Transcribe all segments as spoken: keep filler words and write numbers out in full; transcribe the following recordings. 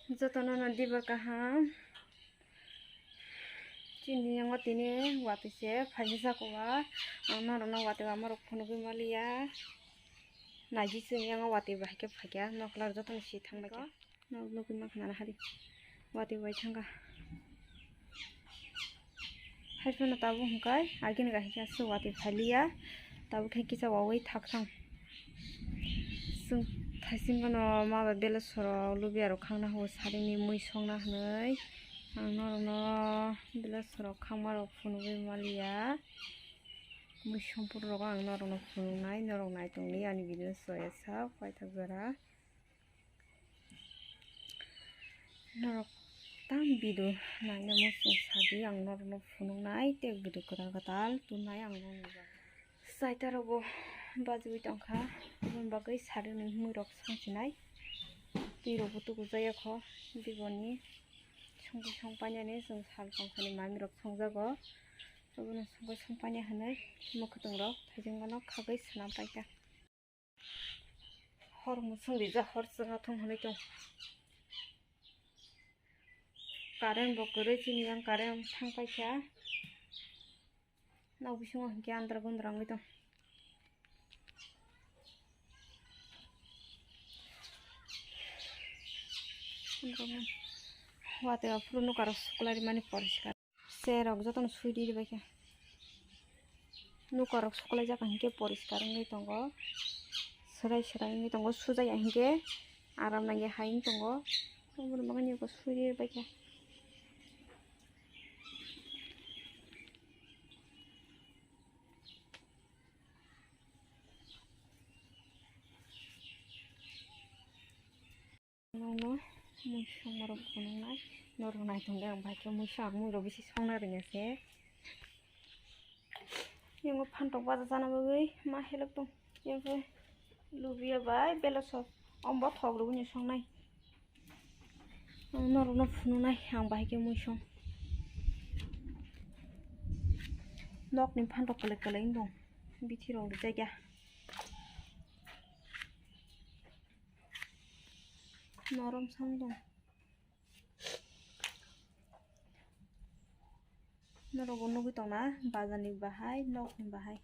Jotono no diba kaham. Chini yango tini watwi se phaisa jago ba. Ang norokno watwi ama rok phunugwi maliya. Naidi chini yango watwi bahai khe phaikha. Nokla jotono si thangbai kha. Nok nugwi mankha na hari. Watwi bai thangkha. Hai phano tabuk hwnkhe agini kahikhe aswk watwi phailiya, tabuk khe kisa wawi thakthang. Chwng thaisingo no ma bai belai sorok lubiya rok khangna hwnwi saringni mui songna hwnwi ang norokno belai sorok khangma rok phunugwi maliya. Mui songphuru rogo ang norokno phunuknai, norok naitongdi ani video soya sak paithak jora. Norok tang video naina muchung sadi, ang norokno phunuknai tei video kwtal kwtal tubunai ang norokni bagwi. Chaita rokbo bajigwi tongkha, aboni bagwi sarini muirok songchinai. Twi rokbo tukujakya kho, biboni songwi song painani chwng sal tongthani mamirok songjago. Abono songwi song paina hwnwi mwkhwtwng rok thaichung gano khagwi swnam paikha. Hor muchung rijak, hor chwngno thung hwnwi tong. Current bo kwrwi, chini yang current thang paikha. Nok bisingo hinkhe andra gundra wngwi tong. Watwi aphuru nukarok suklai rimani poriskar. Cherok jotono sui ri bai khe. Nukarok suklai jak hinkhe poriskar wngwi tongo. Swrai swrai wngwi tongo. Sujaya hinkhe aram nangya hai wngwi tongo. Aboni bagwi nuko sui ri bai khe. Nokno mui songmarok phunuknai, norok naitongdi ang bai khe mui song, ang muirok bisi songna rwngya se. Yango phantok baja chana bagwi ma helok tong, yango lubiya bai belaso ombo thok rwgwino songnai. Ang norokno phunuknai ang bai khe mui song. Nokni phantok kwlwi kwlwi wng tong, bithi rok rijak ya. Norom song tong. Norok bo nugwi tongna bazar ni bahai, nok ni bahai.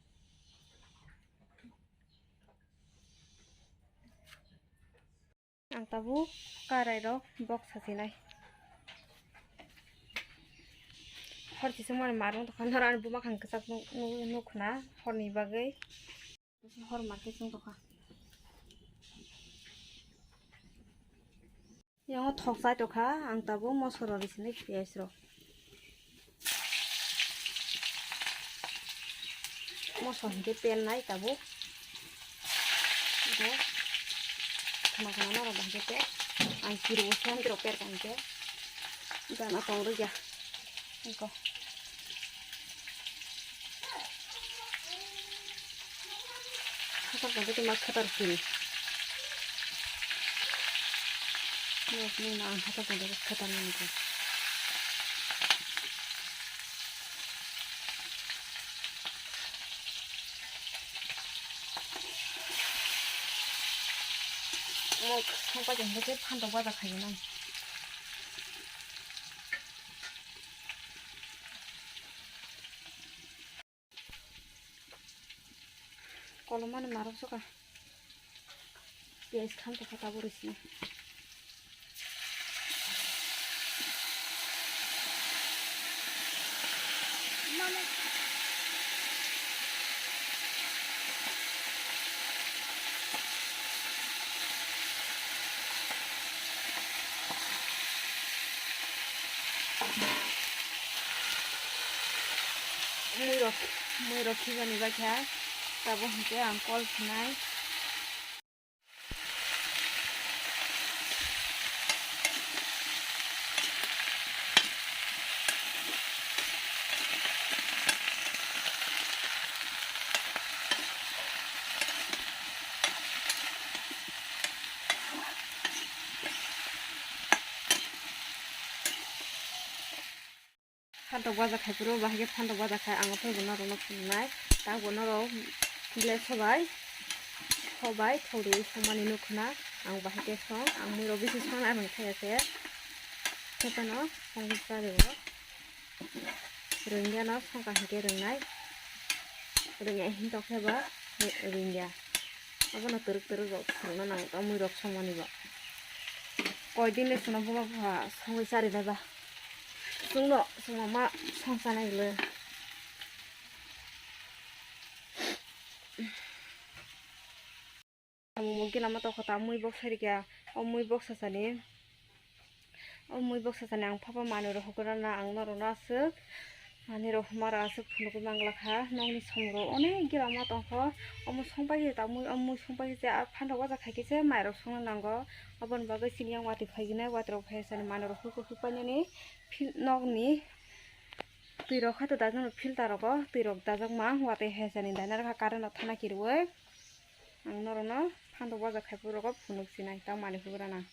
Ang tabuk karai rok bok sachinai. Hor kisa mani marung tokha, norok ani buma khang kwchak nuk, nuk, nuk khna horni bagwi. Hor market chwng tokha. Yango thok chai tokha, ang tabuk mosoro risinai piyaj rok. Moso hinkhe pel nai tabuk. Bo khna khna norok bai hinkhe pel. Ang kiru bo siyang kiru pel ka hinkhe. Gana tong rwgya. Iko. Hathar tongkhe tei ma khatar sini. Nok ni na ang hathar tongkhe khatar mani khe. Nok songpai tongkhe phantok baja khaina. Kolomani marok soka. Piyaj khan tokha tabuk rwsini. Muirok, muirok khibani bakha, tabuk hinkhe ang kol khinai. Phantok baja khai phuru, bahai khe phantok baja khai ang aphuru bo norokno phunuknai. Tabuk norok belai sobai, sobai thok rwui songmani nukho na. Ang bahai khe song, ang muirok bisi songna rwngthai ya se. Khetano songwi chario. Rwngya no songkha hinkhe rwngnai. Rwngya hintok khe ba rwngya. Abono twrwk twrwk rok phwrwngna nango, tamo mui rok songmani bo. Koi din le chwngno boba boha songwi charinai ba. Chwngno chwngno ma songchanai le. Amo mo gila ma tokho ta mui bok sarikya. O mui bok sasani. O mui bok sasani ang phapa manwi rok hukrana ang norokno aswk. Manwi rok humara aswk phunukgwi manglakha. Nokni somro onek gila ma tongkho. Omo songpai khe ta mui, o mui songpai khe a phantok waja khai khe se mairok songna nango. Oboni bagwi chini yang watwi phaiginai, watwi rok phai sani manwi rok hukuk hukpainani nokni twi rok khaito dajak no filter rogo twi rok dajak ma watwi hai sani dana rwkha current o thana kirwi. Ang norokno phantok waja khai phuru rogo phunuk sinai ta manwi hugrana.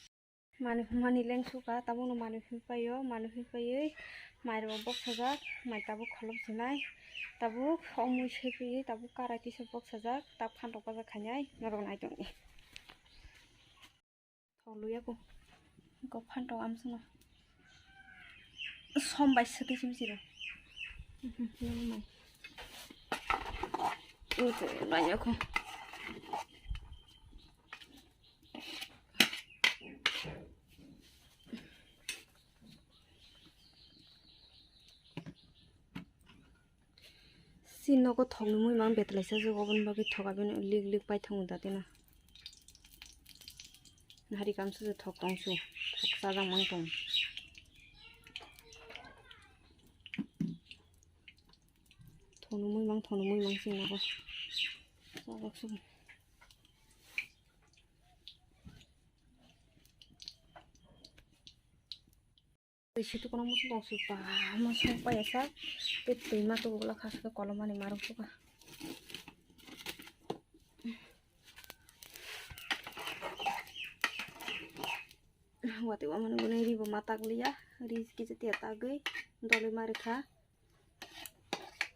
Manwi humani leng suka tabukno manwi hupaiyo, manwi hupaiwi mai rok boksajak, mai tabuk kholop sinai, tabuk omui sepaiwi tabuk karai tisa boksajak, ta phantok waja khainai norok naitokni. Thok luya ko. Ko phantok amsano. Som bai sete sim siro. Ito, nanya ko. Si nogo thokni mui mang betlaisa jwk, oboni bagwi thok abini lik lik paithangwi datino. Nahari kamsa je thok tongsu, thok chajak mang tong. Thokni mui mang, thokni mui mang si nogo. Chajak sugo. Twi situ kono musu tong su ba musu paya sa. Tei twi ma tu gula khas ke kolom ani marung suka. Wati wa mani gune ri bo ma tak liya. Ri kisa tiya tagwi doli mari kha.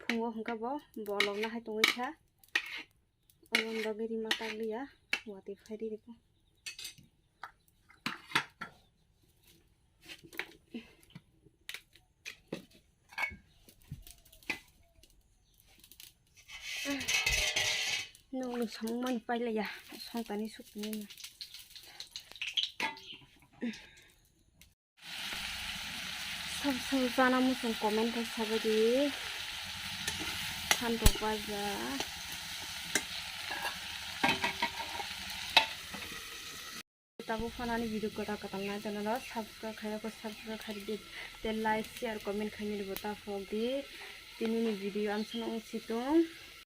Phungo hwnkha bo bolong na hai tongwi kha. Omo bagwi rima tak liya, watwi phai riri ko. Nokni samung mani pailaiya, songtani sukni. Sab sab chana muchung comment khai sabaidi. Phantok baja. Tabuk phanani video kwtal kwtal nai tongo, subscribe khai rokho, subscribe khai di, tei like, share, comment khai ni bo ta phok di. Tini ni video amsano wng situng.